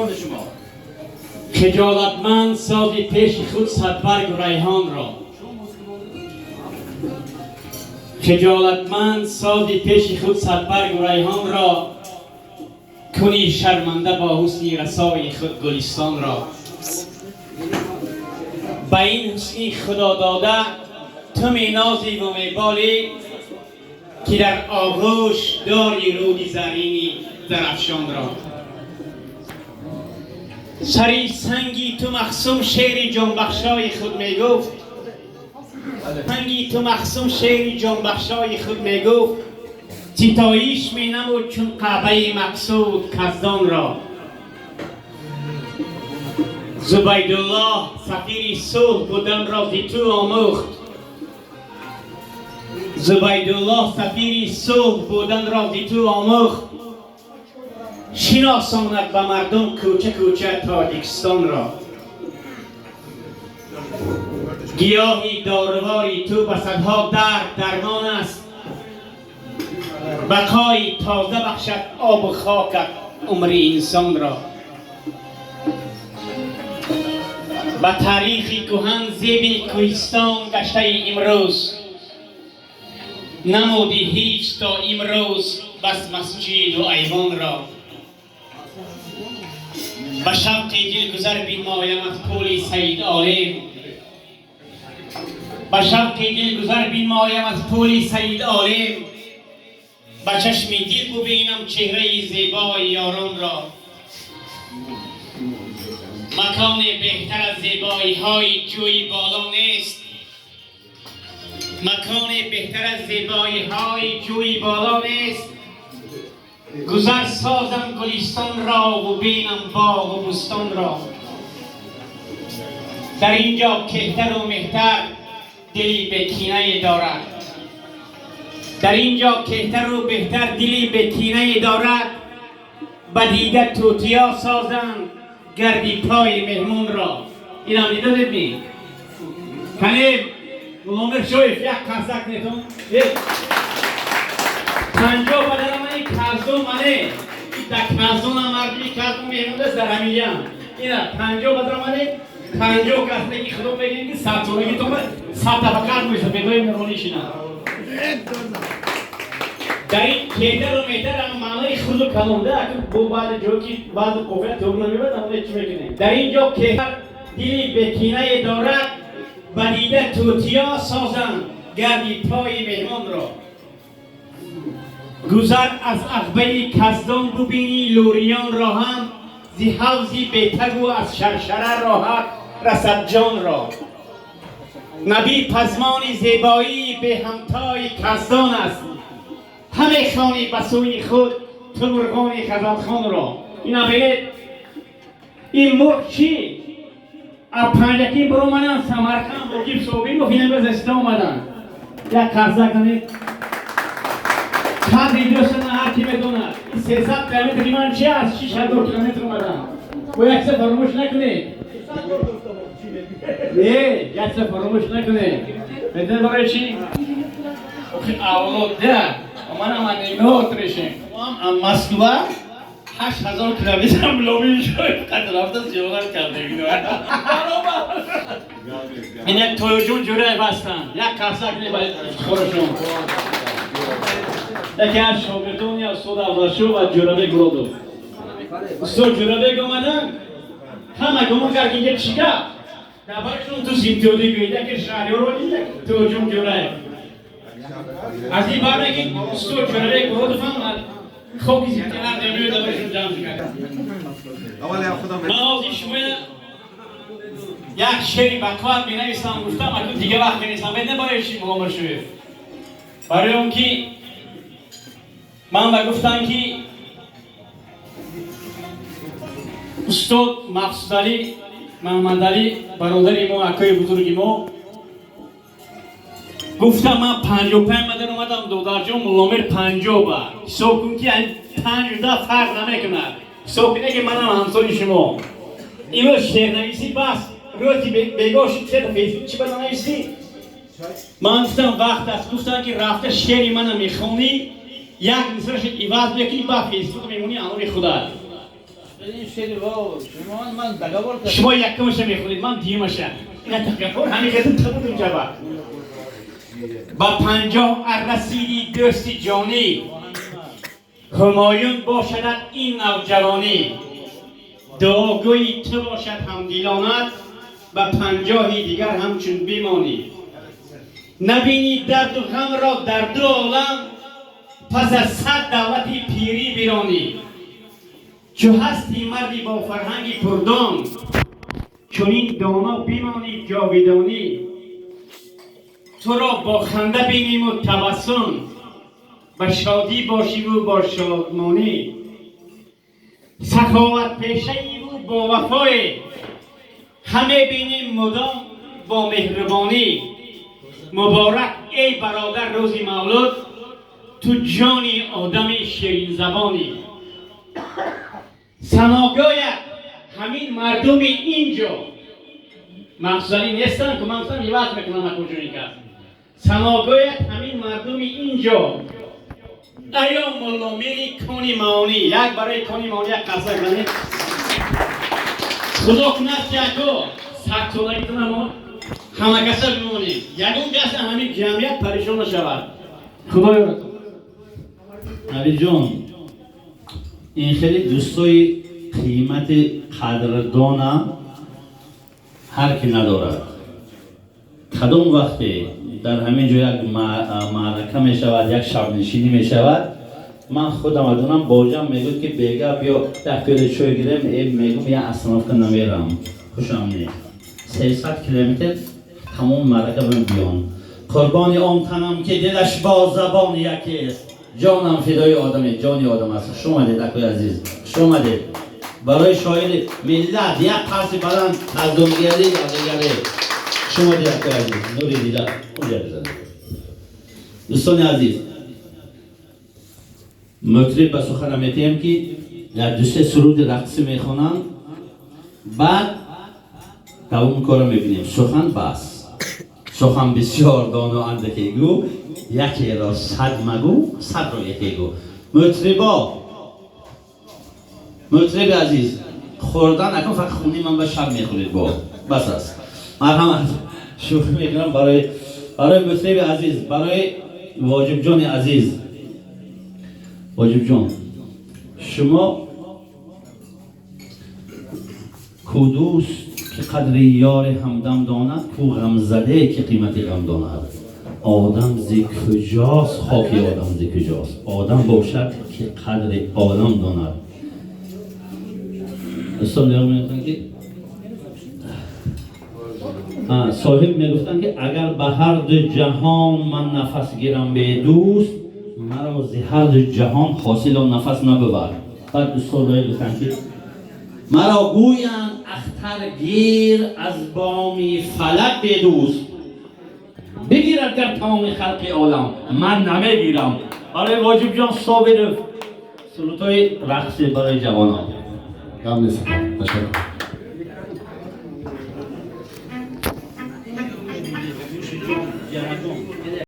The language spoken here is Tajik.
Қурбони шумо. Хиҷолатманд сози пеши худ садбаргу райҳонро, хиҷолатманд сози пеши худ садбаргу райҳонро, кунӣ шарманда бо ҳусни расои худ гулистонро. Ба ин ҳусни худодода ту менозиву меболӣ, ки дар оғӯш дори рӯди заррини зарафшонро. Сари санги ту мақсум шеъри ҷонбахшои худ мегуфт, санги ту мақсум шеъри ҷонбахшои худ мегуфт, ситоиш менамуд чун қаъбаи мақсуд каздонро. Зубайдуллоҳ сафири сулҳ буданро зи ту омӯхт, Зубайдуллоҳ сафири сулҳ буданро зи ту омӯхт, шиносонад ба мардум кӯча кӯча Тоҷикистонро. Гиёҳи дорувори ту ба садҳо дард дармон аст, бақои тоза бахшад обу хокат умри инсонро. Ба таърихи кӯҳан зеби кӯҳистон гаштаи имрӯз, намуди ҳеҷ то имрӯз бас масҷиду айвонро. Ба шавқи дилгузар бинмоям аз пули Саид Олим, ба шавқи дилгузар бинмоям аз пули Саид Олим, ба чашми дил бубинам чеҳраи зебои ёронро. Маконе беҳтар аз зебоиҳои ҷӯи боло нест, маконе беҳтар аз зебоиҳои ҷӯи боло нест, гузар созам гулистонро ва бинам боғу бӯстонро. Дар инҷо кеҳтару меҳтар дили бекинае дорад, дар инҷо кеҳтару беҳтар дили бекинае дорад, ба дида тӯтиё созанд гарди пои меҳмонро. Инам дидодед ми? Кане Мулломир Шоев як қарсак нетон. 50 бадарамани каздон мане. Дар каздонам мардуми каздон меҳмондаст дар ҳамиям. Ина 50 бадарамане 50 кас неки худо мегӯем ки 100 солаги тома 100 табақат мешавад бедои меҳмонӣ шинад. Дар ин кеҳтару меҳтар ама маънои хурду калонда, акн бо баъзе ҷо ки баъзе қофия тӯғ намебад, аммо чӣ мекунем? Дар ин ҷо кеҳтар дили бекинае дорад, ба дида тӯтиё созанд гарди пои меҳмонро. Гузар аз ағбаи каздон бубинӣ лӯриёнро ҳам, зи ҳавзи бетагу аз шаршара роҳат расад ҷонро. Набӣ пазмони зебоии беҳамтои каздон аст, ҳаме хонӣ ба сӯи худ ту мурғони ғазалхонро. Ина бинед, ин мурғ чӣ? Аз Панҷакин биромаданд Самарқанд, Воҷиб Собиров ина гузашта омаданд. Як қарзак кунед. Қадри дӯстона ҳар ки медонад. Ин 300 километри ман чи аст? 6000 километр омадам. Бо як чиза фаромӯш накунед. Не, як чиза фаромӯш накунед. Медонед барои чӣ? Охи авлод да. Манам анекдот решем. Ам Москва 8000 километр Мулломир Шоев қад рафта зиёрат кардем. Ин як Тоюҷон Ҷӯраев ҳастанд. Як қарсак не ба ифтихорашон. Яке аз шогирдони устод Абдулшо ва Ҷӯрабек Муродов. Устод Ҷӯрабек омаданд, ҳама гумон кард ки инҷа чӣ гап? Дар баршон ту симтиёдӣ гӯед, яке Шаҳриёрро дид, як Тоюҷон Ҷӯраев. Аз ин баъд ки устод Ҷӯрабек Муродов ҳам хоки симти ҳар ҷамъиё дар баршон ҷамъ кард. Ман ҳозир шумо як шеъри бақувват менависам, гуфтам, акун дига вақт менависам. Бед барои чӣ, Мулломир Шоев? Барои он ки ман ба гуфтам ки устод Мақсудалӣ Маҳмадалӣ бародари мо, акои бузурги мо, гуфтам ман 55 мадар омадам, додарҷон Мулломир 50 ба. Ҳисоб кун ки 5 да фарқ намекунад. Ҳисоб кунед ки манам ҳамсоли шумо. Имрӯз шеърнависӣ бас, рӯзи бегоҳ шуд шеър Фейсбук чӣ бада нависӣ? Ман гуфтам вақт аст, гуфтам ки рафта шеъри мана мехонӣ, як мисрашо иваз мекунӣ, ба Фейсбук мемонӣ анори худат. Ин шери во шумо ман договор кардам. Шумо якумаша мехонед, ман дуюмаша. Ина договор ҳамин хел табудум ҷаба. Ба 50 расиди дӯсти ҷонӣ, ҳумоюн бошадат ин навҷавонӣ, дуогӯи ту бошад ҳамдилонат, ба 50-и дигар ҳамчун бимонӣ. Набинӣ дарду ғамро дар ду олам, пас аз 100 давлати пирӣ биронӣ. Чу ҳасти марди бо фарҳанги пурдон, чунин доно бимонӣ ҷовидонӣ. Туро бо ханда биниму табассум, ба шодӣ бошиву бо шодмонӣ. Саховатпешаиву бо вафое, ҳаме бинем мудом бо меҳрубонӣ. Муборак эй бародар рӯзи мавлуд, ту ҷони одами ширинзабонӣ. Саногӯяд ҳамин мардуми инҷо, махсусанӣ нестам ки ман гуфтам иваз мекунам акуҷони кас. Саногӯяд ҳамин мардуми инҷо, аё мулломири кони маонӣ. Як барои кони маонӣ як қарса кунед. Худо кунад ки ако 100 солагитона мо ҳама каса бимонем, ягон каса ҳамин ҷамъият парешон нашавад. Худо ёратон. Алиҷон, ин хеле дӯстои қимати қадрдона ҳар ки надорад. Кадом вақте дар ҳамин ҷо як маърака мешавад, як шабнишинӣ мешавад, ман худам адонам боҷам мегӯяд ки бега биё як пиёла чой гирем, э мегӯм я остановка намерам, хушам не. 300 километр тамоми маърака биён. Қурбони он танам ки дилаш бо забон якест, ҷонам фидои одаме, ҷони одам аст. Хуш омадед, акои азиз, хуш омадед. Барои шоири миллат як қарси баланд аз дунгарӣ аз дигаре. Хуш омадед, акои азиз, нури дида унҷа бизанед. Дӯстони азиз, мутриб ба сухана метиҳем ки як дусе суруди рақсӣ мехонанд, баъд давоми корро мебинем. Сухан бас, сухан бисёр доно андаке гӯ, якеро 100 магӯ, 100-ро яке гӯ. Мутрибо, мутриби азиз, хӯрдан акун фақат хуни ман ба шаб мехӯред, бо бас аст. Марҳамат, шӯхӣ мекунам. Барои мутриби азиз, барои Воҷибҷони азиз. Воҷибҷон, шумо ку дӯст ки қадри ёри ҳамдам донад, ку ғамзаде ки қимати ғам донад. Одам зи куҷост, хоки одам зи куҷост, одам бошад ки қадри одам донад. Устод мегуфтанд ки соҳиб мегуфтанд ки агар ба ҳар ду ҷаҳон ман нафас гирам бедӯст, маро зи ҳар ду ҷаҳон ҳосил он нафас набувад. Баъд устодое гуфтанд ки маро гӯянд ахтар гир аз боми фалак бедӯст, бигирад гар тамоми халқи олам, ман намегирам. Барои Воҷибҷон Собиров сурудҳои рақси барои ҷавонон. Гап нест, ташаккур.